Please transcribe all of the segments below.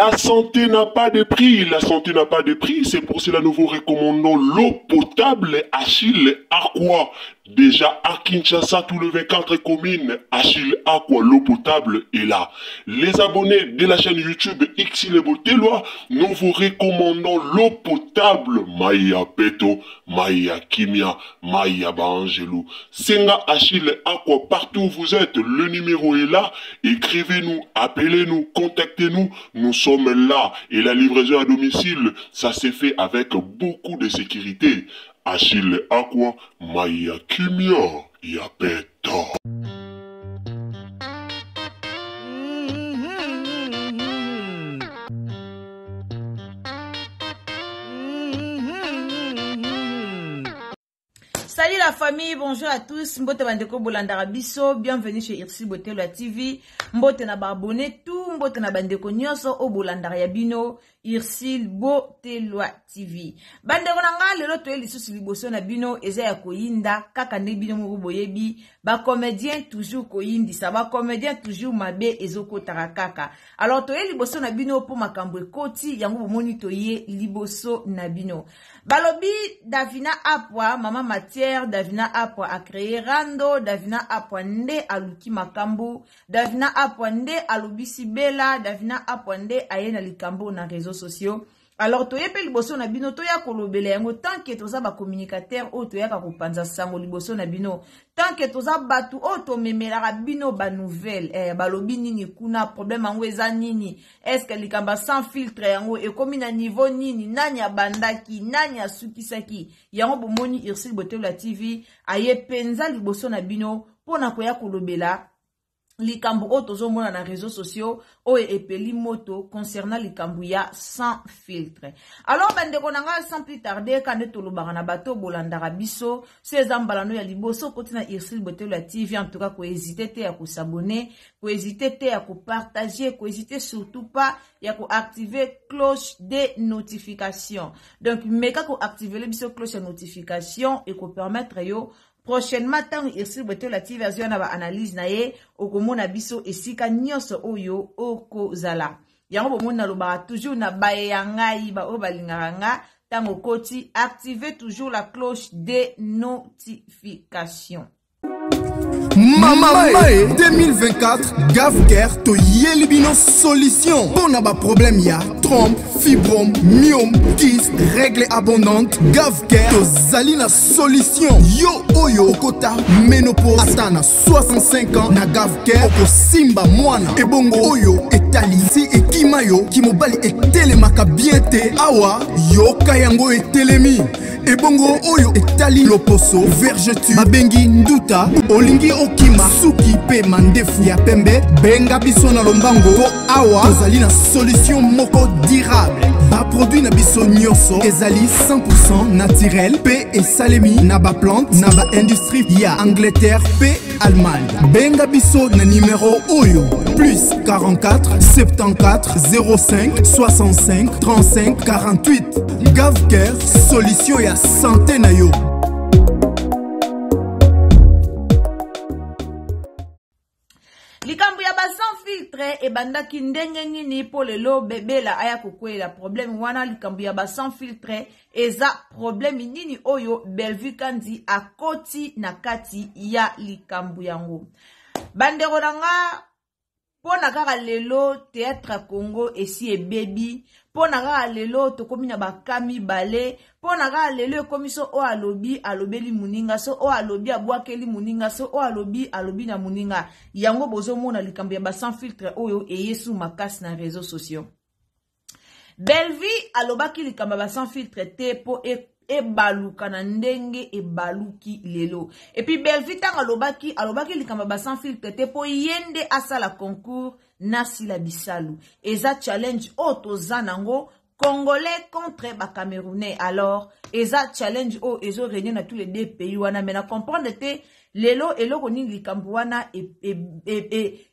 La santé n'a pas de prix, la santé n'a pas de prix, c'est pour cela nous vous recommandons l'eau potable Achille Aqua. Déjà à Kinshasa, tous les 24 communes, Achille Aqua, l'eau potable est là. Les abonnés de la chaîne YouTube Xile Boteloi, nous vous recommandons l'eau potable Maya Peto, Maya Kimia, Maya Baangelou. Senga Achille Aqua, partout où vous êtes, le numéro est là. Écrivez-nous, appelez-nous, contactez-nous. Nous sommes là. Et la livraison à domicile, ça s'est fait avec beaucoup de sécurité. Achille Aqua, Maya Kimia, Yapeta. Salut la famille, bonjour à tous. Mbote bandeko bolandaka biso, bienvenue chez Irsi Botelo ya TV. Mbote na ba abonné tout, mbote na bandeko nyonso o bolandaka ya bino Irsil Botelwa TV. Bandeko na nga lelo toye lisusu liboso na bino eza ya koyinda kaka nde bino moko boyebi ba comédien toujours koyindisa, ba comédien toujours mabe ezokotaka kaka. Alors toye liboso na bino po makambo ekoti yango bomoni toye liboso na bino. Balobi Davina Apwa, mama matière, Davina Apwa a créé rando, Davina Apwa nde aluki makambo, Davina Apwa nde alobisi Bella, Davina Apwa nde aye na likambo na réseaux sociaux. Alors toye pe liboso na bino toya kolobela yango tant que toza ba communicateur oyo toyaka kopanza sango liboso na bino, tant que toza batu oyo tomemelaka bino ba nouvelle, balobi nini kuna, problème yango eza nini, est-ce que likambo sans filtre yango ekomi na niveau nini, nani abandaki, nani asukisaki yango. Bomoni Ursule Botelwa TV aye penza liboso na bino pona koya kolobela likambo oyo tozomona na réseaux sociaux oyo epeli moto concernant likambo ya sans filtre. Alors bandeko na ngai, sans plus tarder, ka nde tolobaka na bato bolandaka biso, so eza mbala no ya liboso okoti na Ursule Botelwa TV, en tout cas kohésite te ya kosabonner, kohésite te ya kopartager, kohésite surtout pas ya koactiver cloche de notification. Donc meka koactiver biso cloche ya notification ekopermettre yo prochainement ntango Ursule Botelwa TV azwa na ba analyse na ye, okomona biso esika nyonso oyo okozala. Yango bomoni nalobaka toujours na baye ya ngai, ba oyo balingaka nga, ntango okoti, activez toujours la cloche de notification. Mama Mae 2024, Gavcare toyeli bino solution mpona ba problème ya trompe, fibrome, myome, kyste, règle abondante. Gavcare tozali na solution. Yo oyo okota ménopause ata na 65 ans, na Gavcare okosimba mwana. Ebongo oyo etali si ekima yo kimobali etelemaka bien te, awa yoka yango etelemi. Ebongo oyo etali loposo, vergeture babengi nduta, olingi okima suki pe mandefu ya pembe, benga biso na lombango po awa tozali na solution moko durable. Ba produit na biso nyonso ezali 100% naturel pe esalemi na ba plante na ba industrie ya Angleterre pe Allemagne. Benga biso na numéro oyo plus 44 74 05 65 35 48. Gavcare, solution ya santé na yo. Likambo ya ba sans filtre ebandaki ndenge nini po lelo Bebela aya kokwela problème wana? Likambo ya ba sans filtre eza problème nini oyo Bellevue Kandi akoti na kati ya likambo yango? Bandeko na nga, pona kaka lelo théâtre ya Congo esi ebebi, pona kaka lelo tokomi na baka mibale, pona kaka lelo ekomi so oyo alobi alobeli moninga, so oyo alobi abwakeli moninga, so oyo alobi alobi na moninga. Yango bozomona likambo ya ba sans filtre oyo eyesu makasi na réseaux sociaux. Bellevue alobaki likambo ya ba sans filtre te po ebaluka na ndenge ebaluki lelo. Et puis Bellevue ntango alobaki likambo ya ba sans filtre te po ye nde asala concours na Sila Bisalu. Eza challenge oyo toza nango Congolais contre ba Camerounais. Alors eza challenge oyo ezo régner na tous les deux pays wana, mais na comprendre te lelo eloko nini likambo wana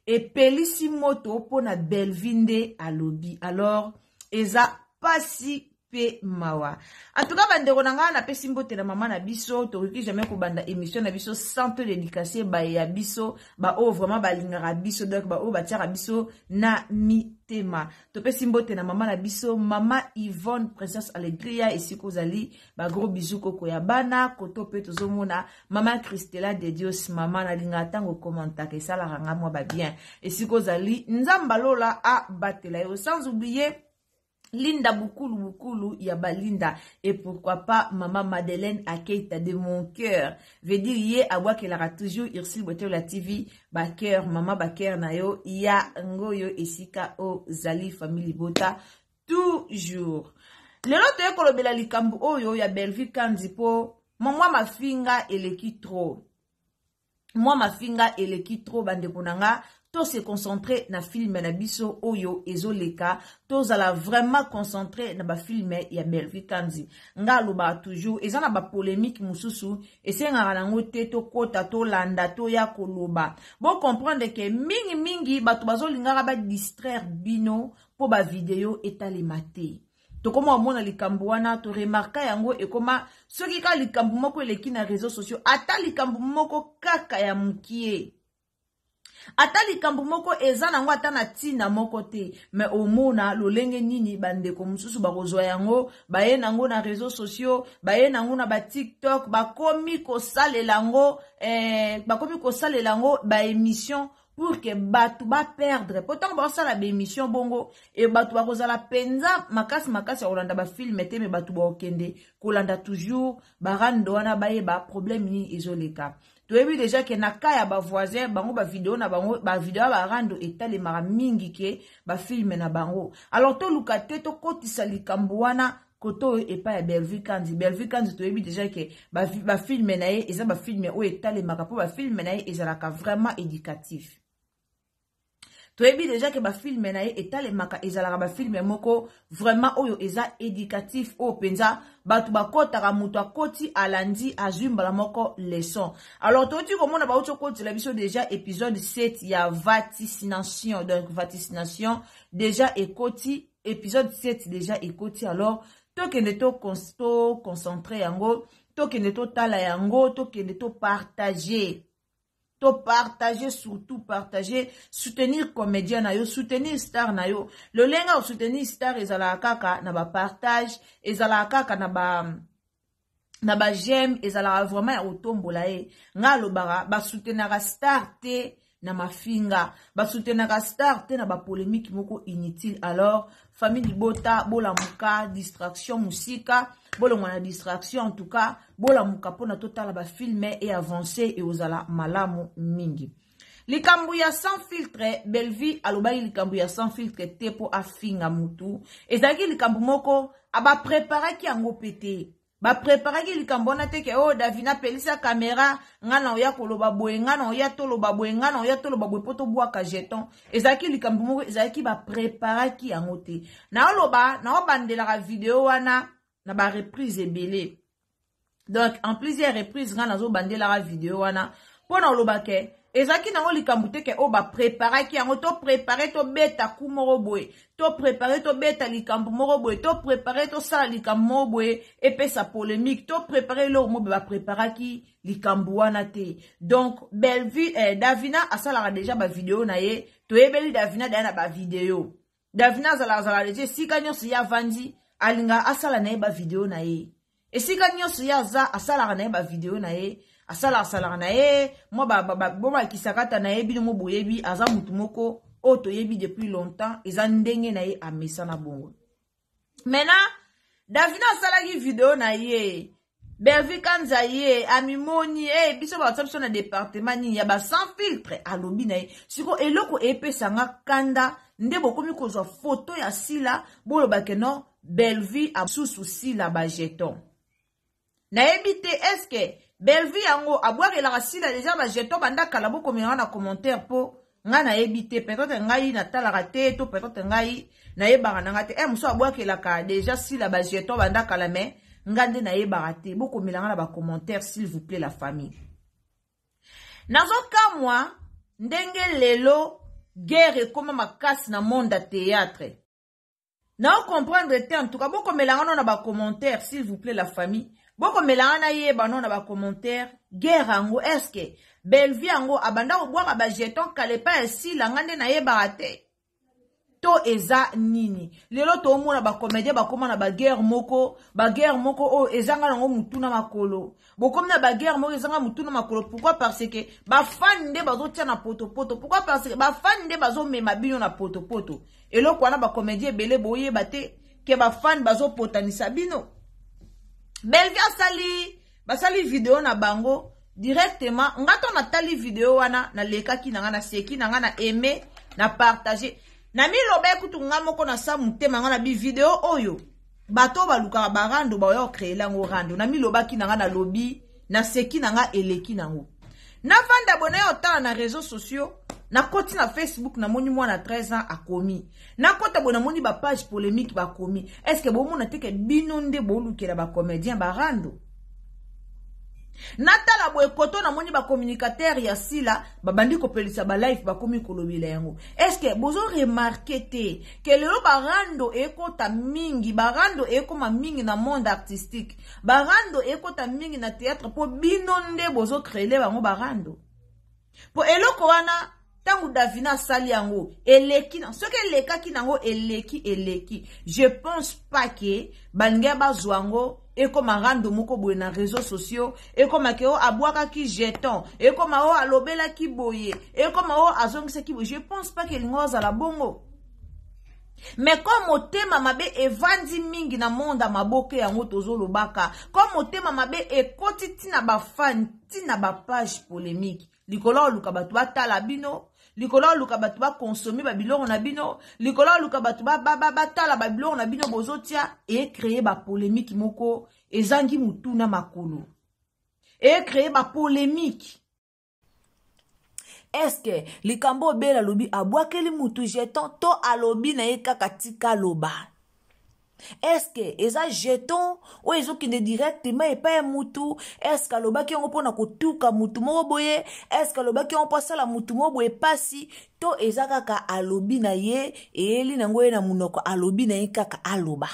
epelisi moto mpona Bellevue nde alobi. Alors eza pasi mpe mawa. En tout cas, bandeko na ngai, napesi mbote na mama na biso. Tokoki jamais kobanda émission na biso sans to dédicace baye ya biso, baoyo vraiment balingaka biso, donc baoyo batiaka biso na mitema. Topesi mbote na mama na biso, mama Yvonne Princesse Alegria, esika ozali, bagros bisous, koko ya bana. Koto mpe tozomona mama Christela de Dios. Mama, nalingaka ntango komantaka, esalaka nga mwa babien. Esika ozali, Nzambe alola abatela yo. Sans oublier Linda Bukulu, Bukulu ya Balinda, et pourquoi pas Maman Madeleine Akeita de mon cœur. Veut dire ye abwakelaka toujours Ursule Botola TV ba cœur, mama ba cœur na yo ya ngoyo esika ozali, famille libota toujours. Lelo toye kolobela likambo oyo ya Bellevue Kandy po mwa mafinga eleki trop. Mwa mafinga eleki trop, bandeko na nga. To se concentrer na film na biso oyo ezoleka, tozala vraiment concentré na bafilm ya Bellevue Kandy. Nga alobaka toujours, eza na bapolémique mosusu esengaka nango te tokɔta, tolanda, toya koloba. Bocomprendre ke mingimingi bato bazolingaka badistraire bino mpo bavideo etalema te. Tokoma omona likambo wana, toremarka yango, ekoma soki kaka likambo moko eleki na réseaux sociaux, ata likambo moko kaka ya mokie, ata likambo moko eza nango ata na ntina moko te, me omona lolenge nini bandeko mosusu bakozwa yango, baye nango na réseaux sociaux, baye nango na baTikTok, bakomi kosalela yango bakomi kosalela yango baémission pour que bato baperdre. Po ntango bakosala baémission bongo e, bato bakozala mpenza makasi makasi ya kolanda bafilm te, me bato bakokende kolanda toujours barando wana, bayeba problème nini ezoleka. Toyebi déjà ke na ka ya bavoisin bango, bavideo na bango, bavideo ya barando etalemaka mingi ke bafilm na bango. Alors toluka te tokotisa likambo wana koto oyo epai ya Bellevue Kandy. Bellevue Kandy, toyebi déjà ke bafilm na ye eza bafilm oyo etalemaka, mpo bafilm na ye ezalaka vraiment éducatif. Toyebi déjà ke bafilm na ye etalemaka, ezalaka bafilm moko vraiment oyo eza éducatif, oyo mpenza bato bakɔtaka, moto akoti, alandi, azwi mbala moko leçon. Alors touti komona, bauti okotela biso déjà épisode 7 ya vaticination. Donc vaticination déjà ekoti, épisode 7 déjà ekoti. Alors tokende toconcentre yango, tokende totala yango, tokende topartage, topartage, surtout partager, soutenir comédien na yo, soutenir star na yo. Lolenge ya kosoutenir star ezalaka kaka na bapartage, ezalaka kaka na baj'aime, ezalaka vraiment ya kotombola ye. Nga alobaka, basoutenaka star te na mafinga, basoutenaka star te na bapolémique moko inutile. Alors famille libota, bolamuka, distraction mosika, bolongwa na distraction. En tout cas bolamuka mpona totala bafilm e avance, ekozala malamu mingi. Likambo ya Sans Filtre, Bellevue alobaki likambo ya Sans Filtre te mpo afinga mutu. Ezalaki likambo moko abapreparaki yango mpe te, bapreparaki likambo wana te ke oyo oh, Davina apelisa kamera, nga na oya koloba boye, nga na oya toloba boye, nga na oya toloba boye mpo tobwaka jeton. Ezalaki likambo moko ezalaki bapreparaki yango te. Naoloba, naobandelaka video wana na bareprise ebele, donc en plusieurs reprises nga nazobandelaka video wana mpo na oloba ke ezalaki nango likambo te ke oyo bapreparaki yango, toprépare tobeta ku moko boye, toprépare tobeta likambo moko boye, toprépare tosala likambo moko boye epesa polémique, toprépare eloko moko boye. Bapreparaki likambo wana te. Donc Bellevue, Davina asalaka déjà bavideo na ye. Toyebeli Davina daya na bavideo. Davina azalaka azalaka déjà esika nyonso ye avandi, alingaka asala na ye bavideo na ye. Esika nyonso ye aza, asalaka na ye bavideo na ye, asalaka asalaka na ye mwa bobalakisaka ata na ye. Bino mo boyebi, aza motu moko oyo toyebi depuis longtemps, eza ndenge na ye, amesana bongo. Maintenant Davina asalaki video na ye, Bellevue Kanza ye amimoni e biso batia biso na département nini ya ba Sans Filtre. Alobi na ye siko eloko epesanga kanda nde bokomi kozwa foto ya Sila, bolobake non, Bellevue asusu Sila bajeton. Nayebi te, est-ce Bellevue yango abwakelaka Sila déjà bajeton banda kala? Bokomelanga na commentaire mpo ngai nayebi te. Peut-être ngai natalaka te, to peut-être ngai nayebaka nanga te. Mosusu abwakelaka déjà Sila bajeton banda kala, mais ngai nde nayebaka te. Bokomelanga na bacommentaire, s'il vous plaît, la famille. Nazokamwa ndenge lelo guerre ekóma makasi na monde ya théâtre. Nao comprendre te en tout cas bokomela nga no na ba commentaire s'il vous plaît la famille. Bokomela nga nayeba no na ba commentaire guerre yango est ce que Bellevue yango abanda kobwaka ba jeton kala epai ya Sila nga nde nayebaka te to eza nini lelo toomona bacomédien bakóma na baguerre moko baguerre moko oyo ezanga nango motu na makolo bokomi na baguerre moko ezanga motu na makolo pourquoi parce que bafani nde bazotia na potopoto pourquoi parce que bafani nde bazomema bino na potopoto eloko wana bacomédien ebele boyeba te ke bafani bazopotanisa bino Bellevue asali basali video na bango directement nga to natali video wana nalekaki na nga naseki na nga na aime na partage na miloba ekutu nga moko na sa motema nga na bi video oyo bato oyo balukaka barando baoya kocreele yango rando na milobaki na nga nalobi naseki na nga eleki nango navanda boye naye otala na réseau sociaux nakoti na facebook namoni mwana 13 ans akomi nakota boye namoni bapage polémique bakomi est ce que bomona te ke bino nde bolukela bacomédien barando natala boye koto namoni bacommunicateur ya sila babandi kopelisa balive bakomi kolobela yango est ce que bozo remarke te ke lelo barando ekota mingi barando ekoma mingi na monde artistique barando ekota mingi na théâtre mpo bino nde bozo créele bango barando mpo eloko wana ntango davina asali yango eleki na soki elekaki nango eleki eleki je pense pas ke balingi bazwa yango ekoma rando moko boye na réseaux sociaux ekoma ke o abwakaki jeton ekoma o alobelaki boye ekoma o azongisaki boye je pense pas ke elingi ozala bongo mais comme motema mabe evandi mingi na monde ya maboke yango tozolobaka comme motema mabe ekoti ntina bafani ntina bapage polémique likolo ya koluka bato batala bino likolo ya koluka bato bakonsome babiloko na bino likolo ya koluka bato batala babiloko na bino bozotia ecreye bapolemike moko ezangi motu na makolo ecreye bapolemike eske likambo obela alobi abwakeli mutu jeton to alobi na ye kaka tika loba eske eza jeton oyo ezokende directement epai ya mutu eske alobaki yango mpona kotuka mutu moko boye eske alobaki yango mpo asala mutu moko boye mpasi to eza kaka alobi na ye eyeli nango ye na monoko alobi na ye kaka aloba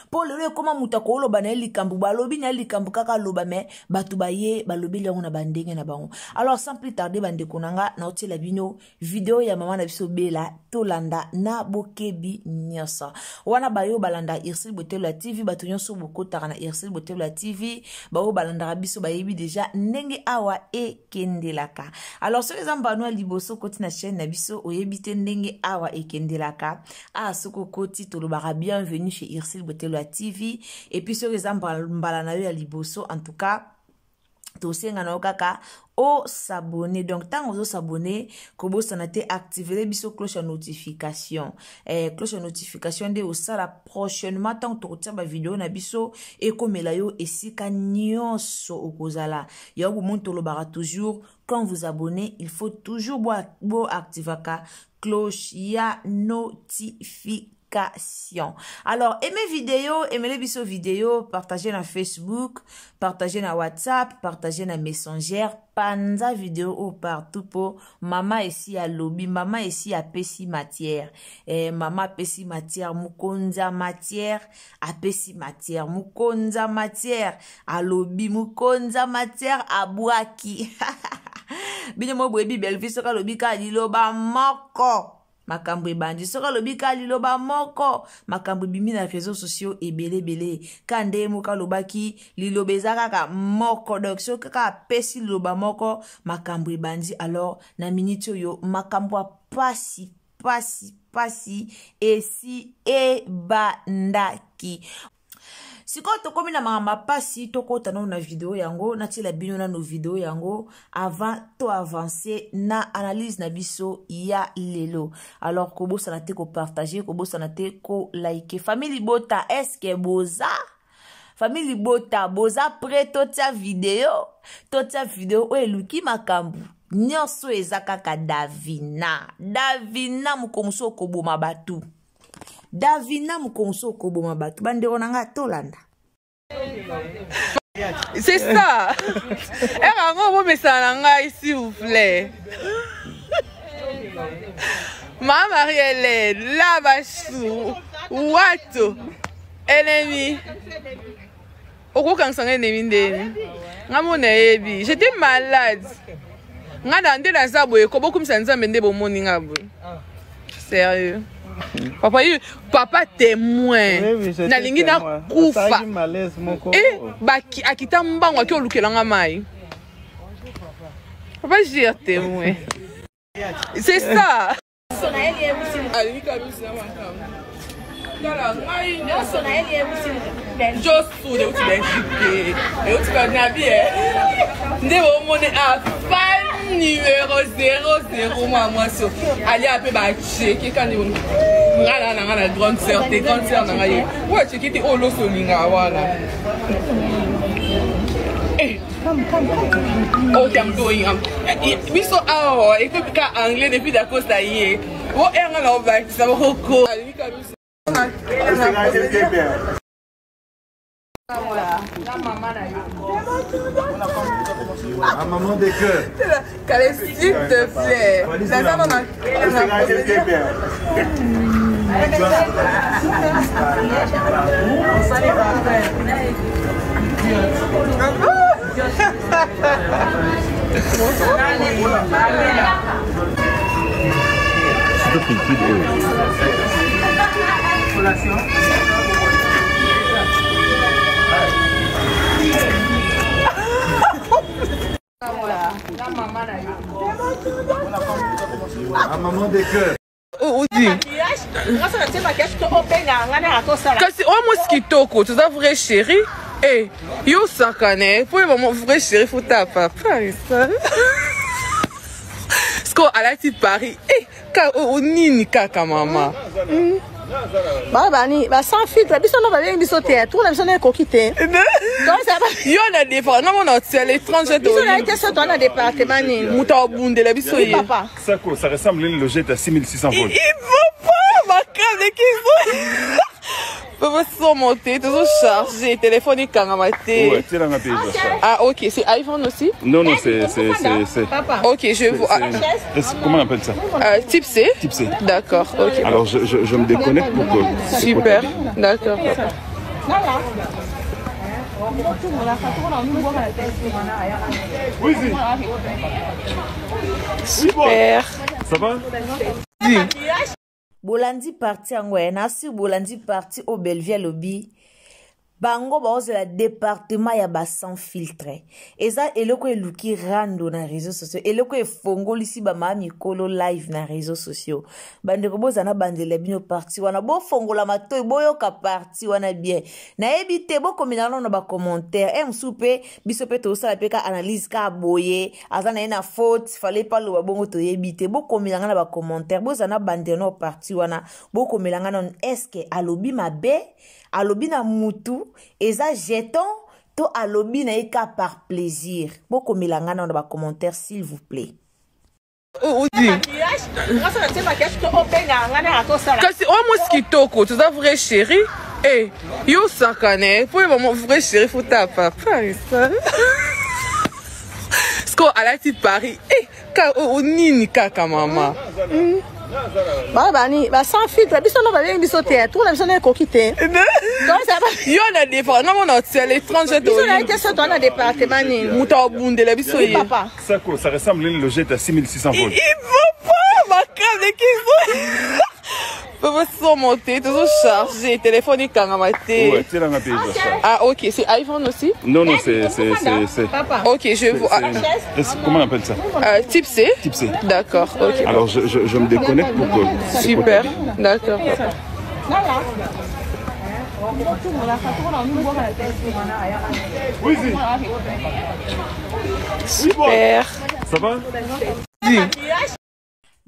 mpo lelo ekoma moto akoloba na ye likambo balobi na ye likambo kaka aloba me bato baye balobeli yango na bandenge na bango alors sans plus tarder bandeko na nga naotiela bino video ya mama na biso bela tolanda na bokebi nyonso wana bayo balanda Ursule Botelo ya TV bato nyonso bokotaka na Ursule Botelo ya TV baoyo balandaka biso bayebi deja ndenge awa ekendelaka alors soki eza mbano ya liboso okoti na chaîne na biso oyebi te ndenge awa ekendelaka awa soki okoti tolobaka bienvenue chez Ursule Botelo ya TV et puis soki eza mbala na yo ya liboso en tout cas tosenga na yo kaka osabone donc ntango ozosabone kobosana te activele biso cloche ya notification eh, cloche ya notification nde osala prochainement ntango tokotia bavideo na biso ekomela yo esika nyonso okozala yango bomoni tolobaka toujours quand vous abonnez il faut toujours boactivaka cloche ya notification notification. Alors, aimez vidéo, aimez les biso vidéo, partagez na Facebook, partagez na WhatsApp, partagez na Messenger, panza vidéo au partout po mama esi alobi, mama esi apesi matière. Eh, mama apesi matière, mukonza matière, apesi matière, mukonza matière, alobi, mukonza matière abwaki. Bino mo boyebi Bellevue soki alobi kaka liloba moko makambo ebandi soki alobi ka liloba moko makambo ebimi na réseau sociaux ebele ebele ka nde ye moko alobaki liloba eza kaka moko donc soki kaka apesi liloba moko makambo ebandi alors na miniti oyo makambo ya pasi pasi pasi esi ebandaki sikoyo tokomi na makambo ya mpasi tokota nano na video yango natiela bino nano video yango avant to avance na analyse na biso ya lelo alors kobosana te kopartage kobosana te kolike famille libota eske boza famille libota boza pre totia video totia video oyo eluki makambo nyonso eza kaka davina davina mokongo okoboma bato Davina mokonso okoboma bato bandeko na ngai tolanda. C'est ça. Ere yango bomesana na ngai s'il vous plaît. Ma Marie-Hélène, la bachou. Wato ennemi okokangisa ngai ennemi ndeni ngai mo nayebi j'étais malade ngai na nde naza boye ko bokumisa nzambe nde bomoni ngai boye sérieux papa ye papa témoin nalingi nakufa e akita mbango aki olukela nga mai papa jire témoin c'est ça Josu euti Belgique te euti banabi nde bomoni a fan numero 00 mwa mwasi alia mpe bacheke kani nga na nanga na grande sœur te grande sœur na ngai ye oyo acheke te oyo loso olingaka wana eh. Ok, I'm going. I'm... Biso awa ekomi ka anglais depuis dacosta ye o enga na obakisa bokoko La maman des cœurs. Kale, s'il te plaît. Naza na La maman des cœurs. Kasi oyo mwasi kitoko toza vrai chéri e yo osakane mpo oyeba vrai chéri fota papa siko alati paris e ka nini kaka mama hmm. Ba bani ba sans filtre biso no babengi biso te tour na biso na ekoki te. Yo na département na mona à l'étranger biso na te so to na département nini moto abundela biso ye papa. Ça, ça ressemble à une logette à 6600 volts. Il faut pas ma câble qui Papa sans monter, toujours chargé, téléphone ekangama te. Ouais, tiens, la Ah ok, c'est iPhone aussi? Non non, c'est c'est c'est OK, je vois. Comment on appelle ça? Type C. Type C. D'accord, ok. Alors je, je, je me déconnecte pour que Super, d'accord. Super. Ça va? Bolandi parti yango eh, na sur bolandi parti oyo Bellevue alobi bango baozela département ya ba sans filtre eza eloko eluki rando na réseaux sociaux eloko efongolisi bamama mikolo live na réseaux sociaux bandeko bozala na bandela bino parti wana bofongola matoi boyoka parti wana bien nayebi te bokomela nano na bacommentaire e mosusu mpe biso mpe tozosala mpe ka analyse ka boye aza na ye na faute fale pa loba bongo toyebi te bokomela ngai na bacommentaire bozala na bandela no parti wana bokomela ngai nano estce alobi mabe alobi na mutu eza jeton to alobi na ye ka par plaisir bokomela ngai nano na bacommentaire s'il vous plaît. Kasi oyo mwasi kitoko toza vrai chéri e yo osakane mpo oyeba vrai chéri fota papa siko alati paris e ka nini kaka mama hmm. Ba bani ba sans filtre biso no babengi biso te tour na biso na ekoki te. Yo na département na mona à l'étranger biso na te so to na département nini moto abundela biso ye papa. Ça, ça ressemble à une logette à 6600 volts. Il faut pas ma câble qui Papa sans monter, toujours chargé, téléphone ekangama te. Ouais, tiens, la Ah ok, c'est iPhone aussi? Non non, c'est c'est c'est OK, je vois. Comment on appelle ça? Type C. Type C. D'accord, OK. Alors je, je, je me déconnecte pour que Super. D'accord. Super. Ça va?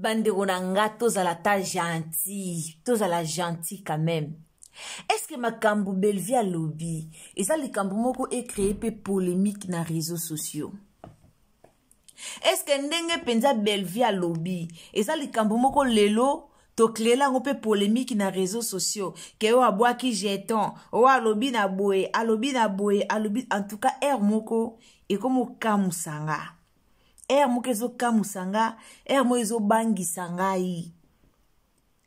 Bandeko na nga tozala ta gentil, tozala gentil quand même. Est-ce que makambo Bellevue alobi eza likambo moko e créer pe polémique na réseaux sociaux? Est-ce que ndenge mpenza Bellevue alobi eza likambo moko lelo toklela yango mpe polémique na réseaux sociaux ke oyo abwaki jeton oyo alobi na boye alobi na boye alobi en tout cas heure moko ekomokamusa nga heure moko ezokamusa nga heure moko ezobangisa ngai.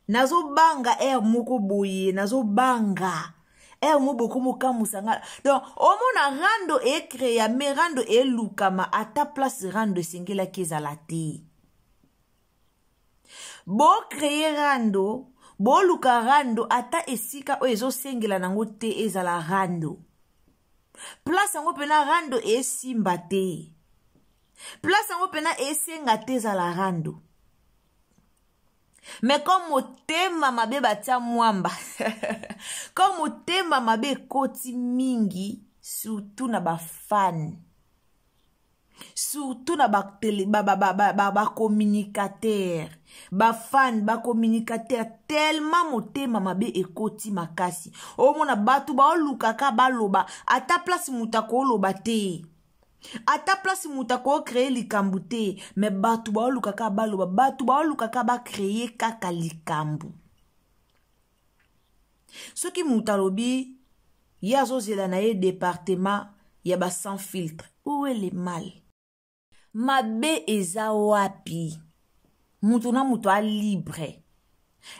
Nazobanga heure moko boye, nazobanga heure moko bokomokamwisa nga. Donc omona rando ecrea, me rando elukama ata place rando esengelaki ezala te. Bocreye rando, boluka rando ata esika oyo ezosengela nango te ezala rando. Place yango mpena rando esimba te, place yango mpena esenga te ezala rando. Mais comme motema mabe batia mwamba, comme motema mabe ekoti mingi, surtout na bafan, surtout na bacommunicateur, bafan, bacommunicateur, tellement motema mabe ekoti makasi. Omona bato baolukaka baloba ata place moto akoloba te, ata place moto akocreye likambo te, me bato baolukaka baloba, bato baolukaka bacreye kaka likambo. Soki moto alobi ye azozela na ye département ya ba sans filtre, où est le mal? Mabe eza wapi? Moto na moto a libre.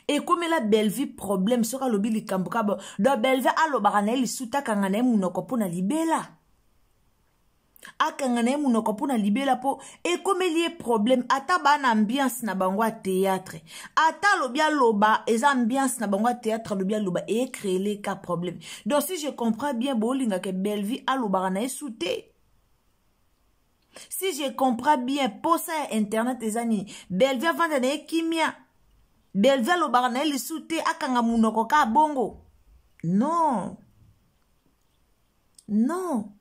Ekomela Bellevue problème soki alobi likambo ka bo. Donc Bellevue alobaka na ye lisuta, akanga na ye monoko mpo na libela. Akanga na ye monoko mpo na libela mpo ekomeli ye problème. Ata ba na ambiance na bango ya théâtre, ata alobi aloba, eza ambiance na bango ya théâtre, alobi aloba, ecréele ka problème. Donc si je comprends bien, bolingaka Bellevue alobaka na ye su te. Si je comprends bien, posa ya internet eza nini? Bellevue avanda na ye kimia, Bellevue alobaka na ye lisu te, akanga monoko ka bongo. Non, non,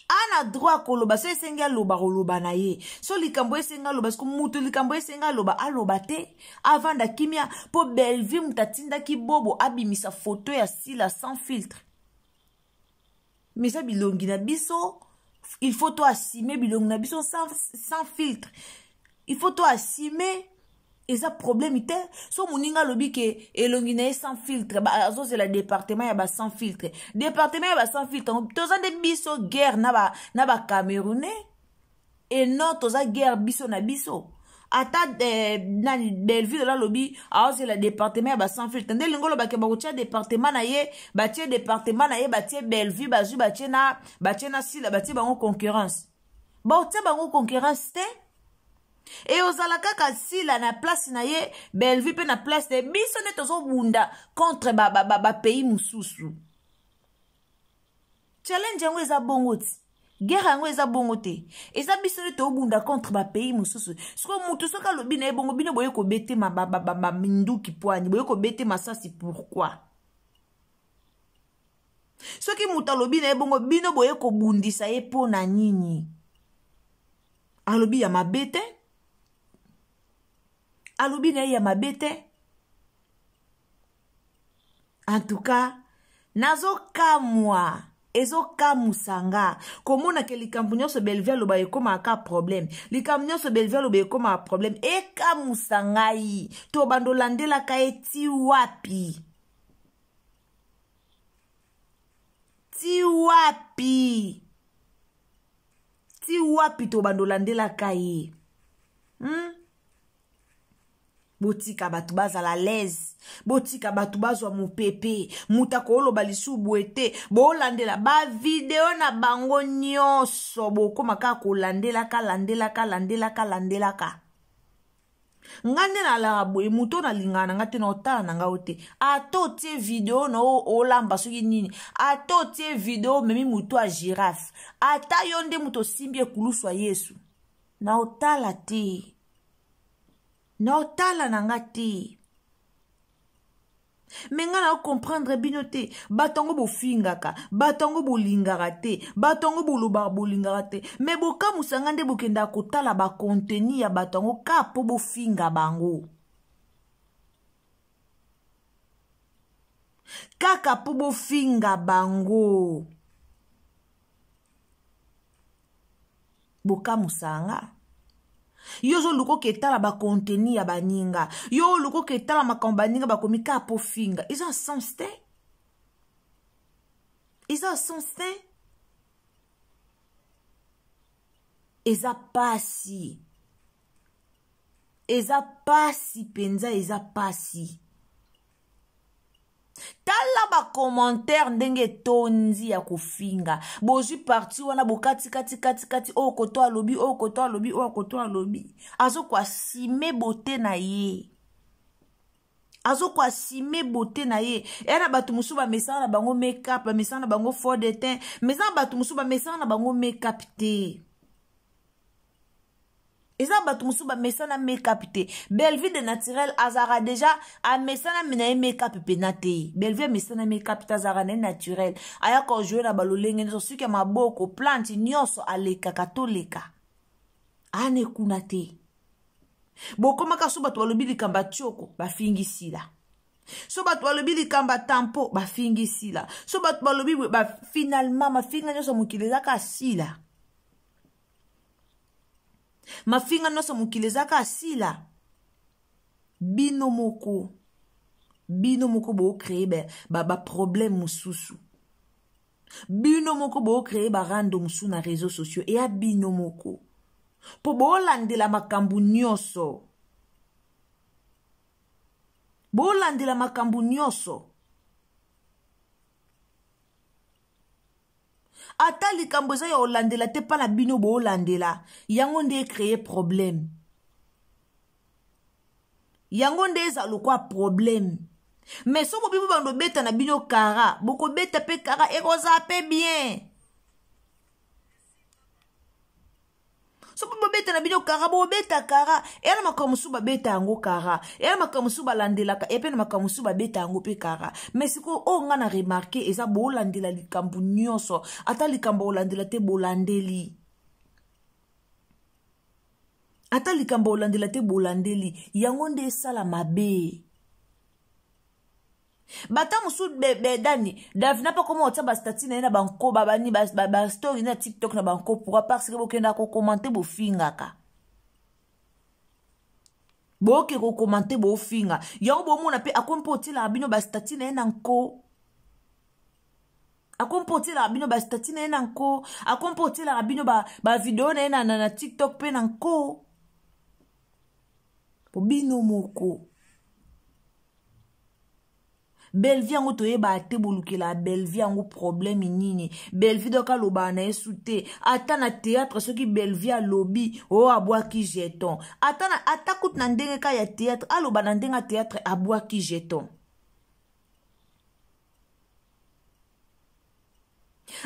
ana droit koloba. So esengi aloba, koloba na ye. So likambo esengi aloba, siko mutu likambo esengi aloba, aloba te, avanda kimia. Mpo Bellevue moto atindaki Bobo abimisa photo ya Sila sans filtre. Mais eza bilongi na biso, il faut to assumer bilongi na biso sans filtre. Il faut to assumer, eza problème te. So moninga alobi ke elongi na ye sans filtre, azozela département ya ba sans filtre. Département ya ba sans filtre, toza nde biso guerre na ba Camerounais, et non toza guerre biso na biso. Ata nani Bellevue la lobi aozela département ya ba sans filtre, nde lingo lobake bakotia département na ye, batie département na ye, batie Bellevue, bazwi batie na Sila, batie bango concurrence, baotia bango concurrence te. E ozala kaka Sila na place na ye, Bellevue mpe na place na ye, biso nde tozobunda contre bapays ba mosusu. Challenge yango eza bongo ti, guerre yango eza bongo te, eza biso nde tobunda contre bapays mosusu. Sikoyo motu soki alobi na ye bongo, bino boye kobetema minduki pwani, boye kobete masasi. Pourquoi soki moto alobi na ye bongo, bino boye kobundisa ye mpo na nini? Alobi ya mabe te, alobi na ye ya mabe te. En tout cas nazokamwa, ezokamwisa nga komona ke likambo nyonso Bellevue aloba ekomaka problème, likambo nyonso Bellevue aloba ekomaka problème. Ekamwisa ngai, to bando olandelaka ye ti wapi, ti wapi, ti wapi to bando olandelaka ye, Botika bato bazala l'aise, botika bato bazwa mopepe. Moto akoloba lisusu boye te. Bolandela bavideo na bango nyonso, bokóma kaka kolandelaka, landelaka, landelaka, landelaka. Nga nde nalaka boye, moto oyo nalingaka na nga te, na otala na nga o te. Ata otie video na olamba soki nini, ata otie video omemi moto ya girafe, ata yo nde moto osimbi ekulusu ya Yesu, na otala te, na otala na nga te. Me nga na comprendre bino te. Bato yango bofingaka, bato yango bolingaka te, bato yango bolobaka bolingaka te, me bokamusa nga nde bokendaka kotala bacontenu ya bato yango ka mpo bofinga bango, kaka mpo bofinga bango. Bokamusa nga. Yo ozoluka oketala bacontenu ya baninga, yo oluka oketala makambo baninga bakomi kaka mpo finga. Eza sens te, eza sens te, eza pasi. Eza pasi mpenza, eza pasi. Tala ba commentaire ndenge etondi ya kofinga. Bozwi parti wana bokati kati kati kati, oyo koto alobi, oyo koto alobi, oyo koto alobi. Azokoasime bote na ye. Azokoasime bote na ye. Eya na bato mosusu bamesana na bango make-up, bamesana na bango fond de teint, mais eza na bato mosusu bamesana na bango make-up te. Eza bato mosusu bamesana make-up te. Bellevue de naturel azalaka deja amesana na ye make-up mpena te. Bellevue amesana make-up te, azalaka na ye naturel. Aya kojoue na balolenge nyonso, suki ya maboko, plante nyonso alekaka toleka. Ane kuna te. Bokomaka so bato balobi likambo ya tioko, bafingi sila. So bato balobi likambo ya tampo, bafingi sila. So bato balobi ba, finalement mafinga nyonso mokili ezaka sila. Mafinga nyonso mokili ezaka sila. Bino moko, bino moko bo créer ba, ba, ba problème mosusu. Bino moko bo créer ba rando mosusu na réseaux sociaux eya bino moko. Po bolandela makambo nyonso. Bolandela makambo nyonso. Ata likambo eza ya olandela te pa na bino bolandela, yango nde créer problème. Yango nde eza lokwa problème. Mais soko bibo bando beta na bino kara, boko beta pe kara ekoza pe bien. Soki bobeta na bino kara, bobeta kara. Eya na makambo mosusu babeta yango kara, eya na makambo mosusu balandelaka, eya pe na makambo mosusu babeta yango pe kara. Mais sikoyo oyo nga na remarke eza bolandela likambo nyonso, ata likambo olandela te bolandeli, ata likambo olandela te bolandeli, yango nde esala mabe. Bata mosusu bedani Davina mpe akoma kotia bastati na ye na banko babani bastory na TikTok na banko. Pourquoi? Parce que bokendaka kokomante, bofingaka, boke kokomante, bofinga. Yango bomona mpe akomi mpe otielaka bino bastati na ye na nko, akomi mpe otielaka bino bastati na ye na nko, akomi mpe otielaka bino bavideo na ye na, na, na TikTok mpe na nko. Po bino moko Bellevue yango toyeba te, bolukela Bellevue yango problème nini? Bellevue doka alobaka na ye su te, ata na théâtre soki Bellevue alobi o abwaki jeton, ata, na, ata kutu na ndenge ka ya théâtre aloba na ndenge ya théâtre abwaki jeton,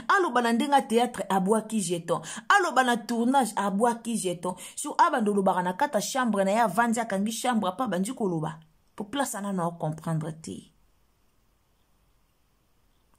aloba na ndenge ya théâtre abwaki jeton, aloba na tournage abwaki jeton. So abanda olobaka na kati ya chambre na ye, avandi akangi chambre apa abandi koloba po place ana na comprendre te.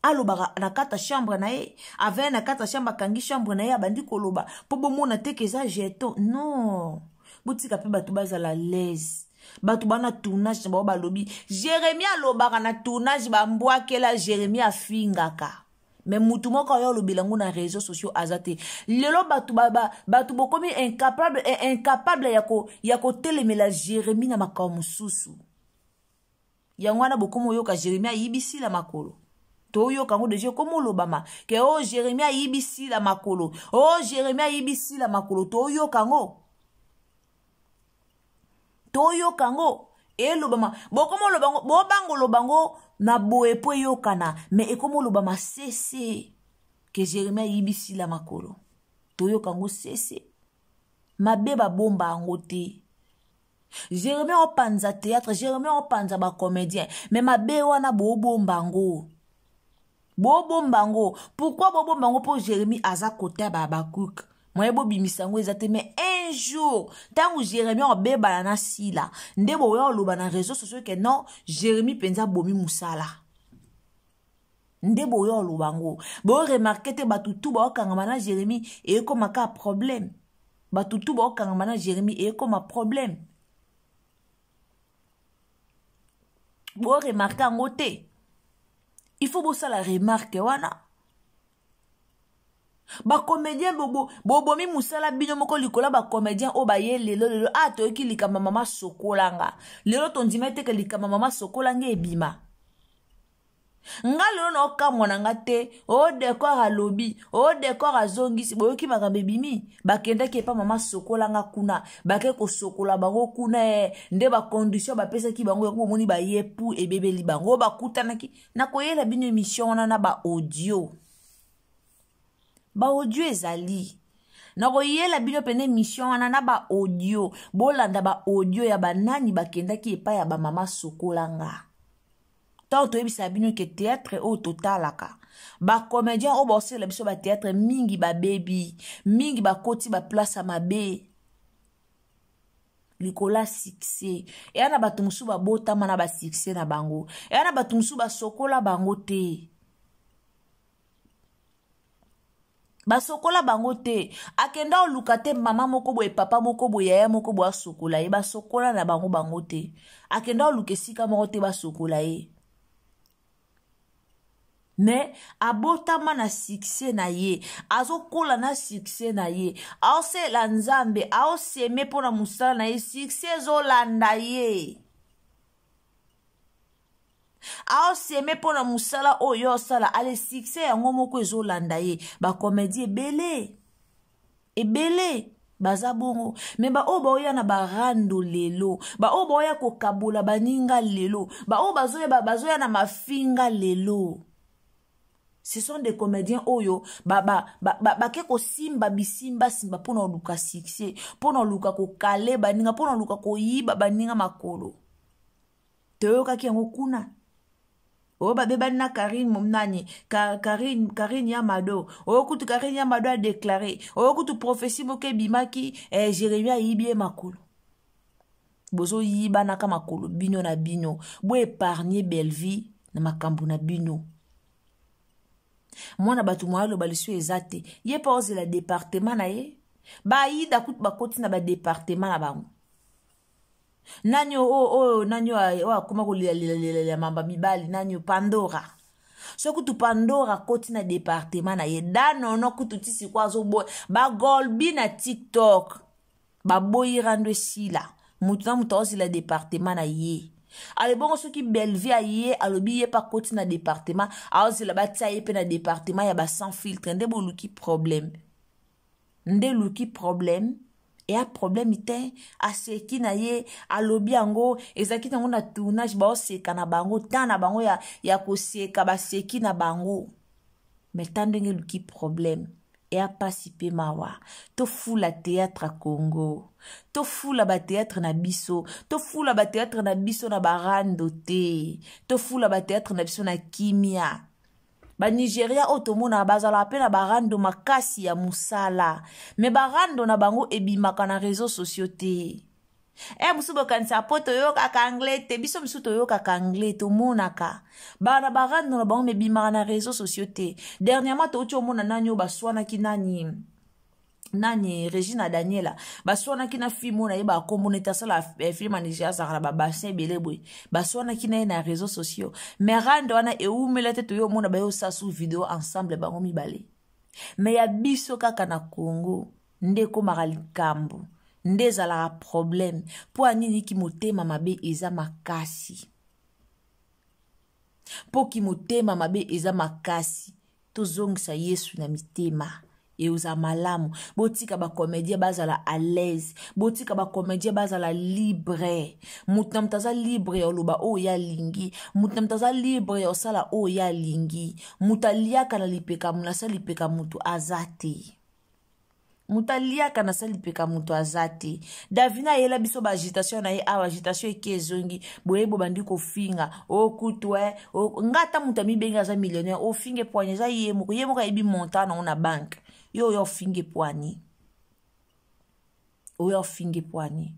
Alobaka na kati ya chambre na ye, avandi na kati ya chambre akangi chambre na ye abandi koloba po bomona te ke eza jeton. Non, botika mpe bato bazala l'aise. Bato bana tournage na bango balobi Jérémie alobaka na tournage, bambwakela Jérémie afingaka, mais mutu moko ayo alobela yango na réseaux sociaux aza te. Lelo bato ba, ba, bato bokomi incapable, incapable ya ko, ya kotelemela Jérémie na makambo mosusu. Yango wana bokomi oyoka Jérémie ayibi sila makolo. Toyoka yango deja ekomi olobama ke o oh, Jérémie ayibi sila makolo, o oh, Jérémie ayibi sila makolo. Toyoka yango, toyoka yango elobama, bokoma oloba yango, bobanga oloba yango na boye po eyokana, mais ekoma olobama sese ke Jérémie ayibi sila makolo. Toyoka yango sese, mabe babomba yango te. Jérémie opanza théâtre, Jérémie opanza bacomédien, mais mabe wana bobomba yango, bobomba yango. Pourquoi bobomba yango? Mpo Jérémie aza kota ba bacook moye bobimisa yango eza te. Mais un jour ntango Jérémie obebana na sila nde boya oloba na réseau sociaux ke non, Jérémie mpenza abomi mosala, nde boya oloba yango. Boremarke te, bato tu baokangama na Jérémie ekoma ka problème, bato tu baokangama na Jérémie ekoma problème. Boremarke yango te, il faut bosala remarke wana. Bacomédien bobomi mosala bino moko likolo ya bacomédien oyo baye lelo lelo. Ah, toyoki likambo mama sokolanga lelo, tondima ete ke likambo mama sokolanga ebima. Nga lelo na okamwa na nga te. O decor alobi, o decor azongisi, boyoki makambo ebimi. Bakendaki epa mama sokola nga kuna, bake kosokola bango kuna eh, nde ba condition bapesaki bango yango bomoni baye pu ebebeli bango bakutanaki. Nakoyela bino émission wana na ba audio. Ba audio ezali. Nakoyela bino pene émission wana na ba audio. Bolanda ba audio ya banani bakendaki epai ya ba mama sokola nga. Ntango toyebisaka bino ke théâtre oyo totalaka, bacomédien oyo baosalela biso bathéâtre mingi babebi, mingi bakoti baplace ya mabe likolo ya succès. Eya na bato mosusu babotama na basuccès na bango, eya na bato mosusu basokola bango te. Basokola bango te. Akenda oluka te mama moko boye, papa moko boye, yaya moko boye asokola ye. Basokola na bango bango te. Akenda oluka esika moko te basokola ye. Mais abotama na succès na ye, azokola na succès na ye, aosela Nzambe, aoseme mpo na mosala na ye, succès ezolanda ye. Aoseme mpo na mosala oyo osala, ale succès yango moko ezolanda ye. Bakomedi ebele ebele baza bongo, me baoyo baoya na barando lelo, baoyo baoya kokabola baninga lelo, baoyo bazoya na mafinga lelo, ce sont des comédiens oyo bake kosimba bisimbasimba mpona koluka succès, mpona koluka kokale baninga, mpona koluka koyiba baninga makolo. Toyokaki yango kuna oyo babebani na Karine nani, Karine, Karine ya Mado. Oyo kutu Karine ya Mado adeklare, oyo kutu prophetie moko ebimaki, Jérémie ayibi ye makolo. Bozoyibanaka makolo bino na bino. Boépargne Bellevue na makambo na bino. Mwana bato mwa aloba liso eza te, ye mpe ozela département na ye. Bayida kutu bakoti na badepartement na bango. Nani oyo, nani oyo akoma kolelalelela mamba mibali, nani oyo? Pandora. So kutu Pandora akoti na département na ye. Danono kutu ti sikoyo azoboya bagolbi na TikTok, baboyi rando esila. Motu na moto aozela département na ye. Ale bongo soki Bellevue aye alobi ye mpe akoti na département, aozela batia ye mpe na département ya ba sans filtre. Nde boluki problème, nde luki problème. Eya problème te, aseki na ye, alobi yango ezalaki nango na tournage, baoseka na bango, temps na bango ya koseka, baseki na bango. Mais ta ndenge eluki problème, eya pasi mpe mawa. Tofula théâtre Congo, tofula bathéâtre na biso, tofula bathéâtre na biso na barando te, tofula bathéâtre na biso na kimia. Banigeria oyo tomonaka bazalaka mpe na barando makasi ya mosala, me barando na bango ebimaka na réseau sociaux te. Mosusu bokanisa po toyokaka anglais te, biso mosusu toyokaka anglais, tomonaka bana barando na bango me ebimaka na réseau sociaux te. Dernièrement touti omona nani oyo baswanaki, nani nani, Regina Daniela baswanaki na film oyo nayeba akombo neti asala film ya Nigeria, azalaka na babassin ebele boye, baswanaki na ye na réseaux sociaux. Mais rando wana ewumela te, toyo omona baye osala su video ensemble bango mibale. Mais ya biso kaka na Congo nde ekomaka likambo, nde ezalaka problème. Mpo ya nini? Ki motema mabe eza makasi. Mpo ki motema mabe eza makasi. Tozongisa Yesu na mitema, eoza malamu. Botika bacomédien bazala à l'aise, botika bacomédien bazala libre. Moto na moto aza libre ya oloba oyo ye alingi, moto na moto aza libre ya osala oyo ye alingi. Moto aliaka na lipeka, na sa lipeka moto aza te. Moto aliaka na sa lipeka moto aza te. Davina ayela biso baagitation na ye awa, agitation eke ezongi boye, bobandi kofinga okutu nga. Ata moto amibengi aza millionnaire, ofinge poani eza ye moko, ye moko ayebi montant nango na banke. Yo oyo ofinge poani, oyo ofinge poani,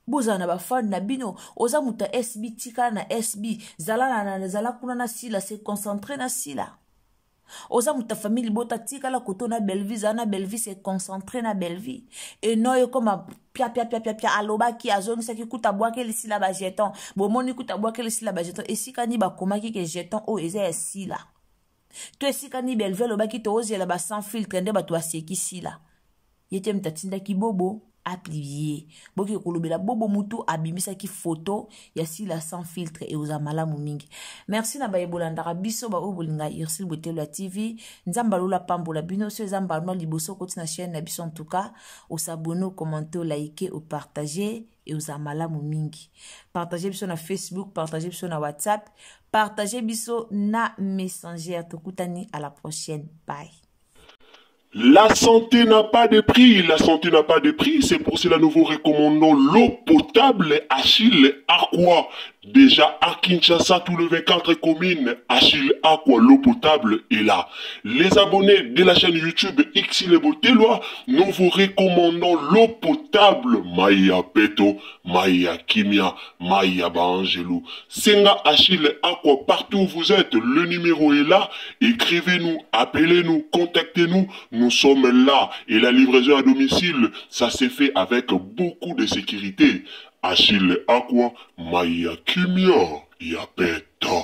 bozala na bafane na bino. Oza moto ya SB, tikala na SB, zala, na, zala kuna na Sila, se concentre na Sila. Oza moto ya famille libota, tikala koto na Bellevue, zala na Bellevue, se concentre na Bellevue. Eno ekoma pia pia pia pia pia, alobaki, azongisaki, kuta abwakeli Sila bajeton. Bomoni kuta abwakeli Sila bajeton, esika nini bakomaki ke jeton oyo eza ya Sila? To esika nini Bellevue alobaki toozela ba sans filtre? Nde bato baseki Sila, ye te moto atindaki bobo. Apublier boke kolobela bobo mutu abimisaki photo ya Sila sans filtre ekozala malamu mingi. Merci na baye bolandaka biso baoyo bolinga Ursule Botelo ya TV. Nzambe alola pambola bino. So eza mbala liboso okoti na chaîne na biso, en tout cas osabonne, ocommente, olike, opartage, ekozala malamu mingi. Partage biso na Facebook, partage biso na WhatsApp, partage biso na Messenger. Tokutani à la prochaine, bye. La santé n'a pas de prix, la santé n'a pas de prix, c'est pour cela nous vous recommandons l'eau potable Achille Aqua. Déjà à Kinshasa, tout le 24 communes, Achille Aqua, l'eau potable est là. Les abonnés de la chaîne YouTube Xile Boteloi, nous vous recommandons l'eau potable Maya Peto, Maya Kimia, Maya Baangelou. Senga Achille Aqua, partout où vous êtes, le numéro est là. Écrivez-nous, appelez-nous, contactez-nous. Nous sommes là. Et la livraison à domicile, ça s'est fait avec beaucoup de sécurité. Achille Aqua, Maya Kimia, Yapeto.